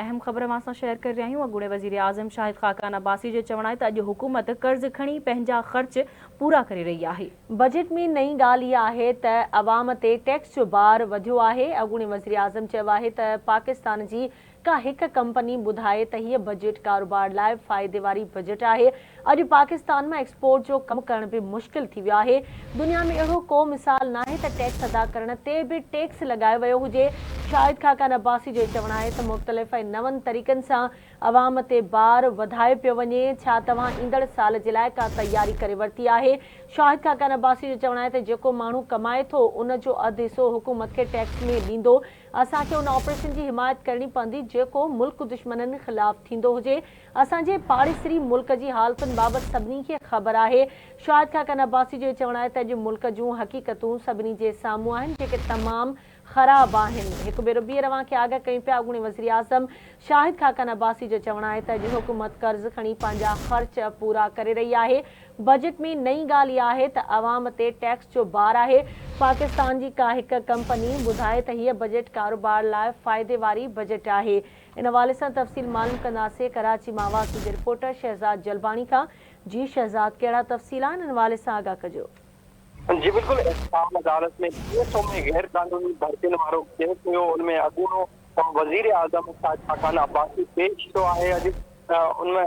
اهم خبر اوهان سان شيئر ڪري رهيا آهيون، اڳوڻي وزيراعظم شاهد خاقان عباسي جو چوڻ آهي ته اڄ حڪومت قرض کڻي پنهنجا خرچ پورا ڪري رهي آهي. بجيٽ ۾ نئين ڳالهه اها آهي ته عوام تي ٽيڪس جو بار وڌيو آهي، اڳوڻي وزيراعظم چيو آهي ته پاڪستان جي ڪا هڪ ڪمپني ٻڌائي ته هيء بجيٽ ڪاروبار لاء فائدي واري بجيٽ آهي، اڄ پاڪستان مان ايڪسپورٽ جو ڪم ڪرڻ به مشڪل ٿي ويو آهي، دنيا ۾ اهڙو ڪو مثال ناهي ته ٽيڪس ادا ڪرڻ تي به ٽيڪس لڳايو ويو هجي، شاهد خاقان عباسي جو چوڻ آهي ته مختلف ۽ نون طريقن سان عوام تي بار وڌايو پيو وڃي، ڇا توهان ايندڙ سال جي لاء ڪا تياري ڪري ورتي آهي؟ شاهد خاقان عباسي جو چوڻ آهي ته جيڪو ماڻهو ڪمائي ٿو ان جو اڌ حصو حڪومت کي ٽيڪس ۾ ڏيندو، اسان کي ان آپريشن جي حمايت ڪرڻي پوندي جيڪو ملڪ دشمنن خلاف ٿيندو هجي، اسان جي پاڙيسري ملڪ جي حالتن بابت سڀني کي خبر آهي. شاهد خاقان عباسي جو چوڻ آهي ته اڄ ملڪ جون حقيقتون سڀني جي سامهون آهن جيڪي تمام خراب آهن. هڪ ڀيرو ٻيهر اوهان کي آگاهه ڪيون پيا اڳوڻي وزيراعظم شاهد خاقان عباسي جو چوڻ آهي ته اڄ حڪومت قرض کڻي پنهنجا خرچ پورا ڪري رهي آهي، بجيٽ ۾ نئين ڳالهه اها آهي ته عوام تي ٽيڪس جو بار آهي، پاڪستان جي ڪا هڪ ڪمپني ٻڌائي ته هيء بجيٽ ڪاروبار لاء فائدي واري بجيٽ آهي. ان حوالي سان تفصيل معلوم ڪنداسين ڪراچي مان آواز جي رپورٽر شهزاد جلباڻي کان، جي شهزاد ڪهڙا تفصيل آهن ان حوالي سان آگاهه ڪجو. جي بلڪل احتساب عدالت ۾ پي ايس او ۾ غير قانوني ڀرتين وارو ڪيس هيو ان ۾ اڳوڻو وزير اعظم شاهد خاقان عباسي پيش ٿيو آهي اڄ ان ۾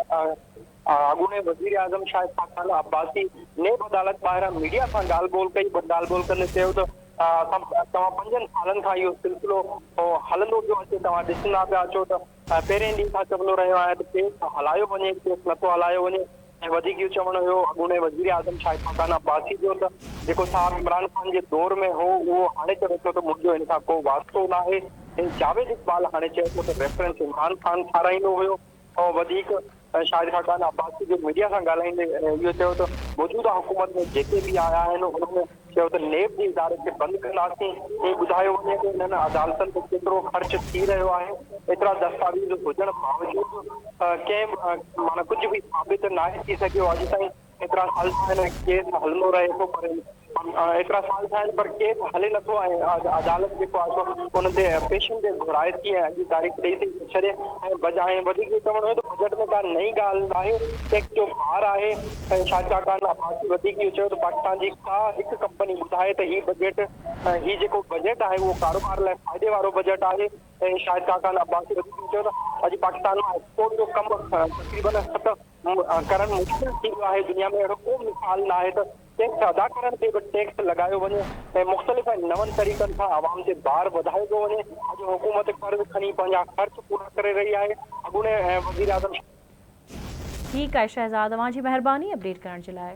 اڳوڻي وزير اعظم شاهد خاقان عباسي نيب عدالت ٻاهران ميڊيا سان ڳالهه ٻولهه ڪئي ڳالهه ٻولهه ڪندي چيو ته اسان توهان پنجن سالن کان اهو سلسلو هلندو پيو اچي توهان ڏسندا پيا اچو ته پهرين ڏينهن کان چوندو رهيو آهيان ته ڪيس هلايو وڃي ڪيس نٿو هلايو وڃي ۽ وڌيڪ اهو چوڻ هيو اڳوڻي وزير اعظم شاهد خاقان عباسي جو ته جيڪو صاحب عمران خان جي دور ۾ هو اهو هاڻي چوي ٿو ته منهنجو هن سان ڪو واسطو ناهي ۽ جاويد اقبال هاڻي چئي ٿو ته ريفرنس عمران خان ٺاراهيندو هيو کان وڌيڪ شاهد خاقان عباسي جو ميڊيا سان ڳالهائيندي اهو چيو ته موجوده حڪومت ۾ جيڪي به آيا آهن انهن ۾ چيو ته نيب جي اداري کي بند ڪنداسين ۽ ٻڌايو وڃي ته انهن عدالتن تي ڪيترو خرچ ٿي رهيو آهي ايترا دستاويز هجڻ باوجود ڪنهن معنيٰ ڪجهه به ثابت ناهي ٿي سگهيو اڄ تائين ايترا سال ٿيا آهن ڪيس هلندو رهي ٿو پر ايترا سال ٿيا آهن پر ڪيس هلي نٿو ۽ عدالت جيڪو آهي سو ان تي پيشن تي گهرائي ٿي ۽ اڄ جي تاريخ ڏئي ٿي ڇڏي ۽ ۽ وڌيڪ اهو چوڻ هيو ته بجيٽ ۾ ڪا نئين ڳالهه ناهي ٽيڪس جو بار آهي ۽ شاهد خاقان عباسي وڌيڪ اهو چيو ته پاڪستان جي ڪا هڪ ڪمپني ٻڌائي ته هي بجيٽ هي جيڪو بجيٽ آهي اهو ڪاروبار لاء فائدي وارو بجيٽ آهي ۽ شاهد خاقان عباسي وڌيڪ چيو ته اڄ پاڪستان مان ايڪسپورٽ جو ڪم تقريبن 7 ڪرڻ مشڪل ٿي ويو آهي، دنيا ۾ اهڙو ڪو مثال ناهي ته ٽيڪس ادا ڪرڻ تي به ٽيڪس لڳايو وڃي ۽ مختلف ۽ نون طريقن سان عوام تي بار وڌايو پيو وڃي، اڄ حڪومت قرض کڻي پنهنجا خرچ پورا ڪري رهي آهي، اڳوڻي وزيراعظم. ٺيڪ آهي شهزاد اوهان جي مهرباني اپڊيٽ ڪرڻ جي لاء.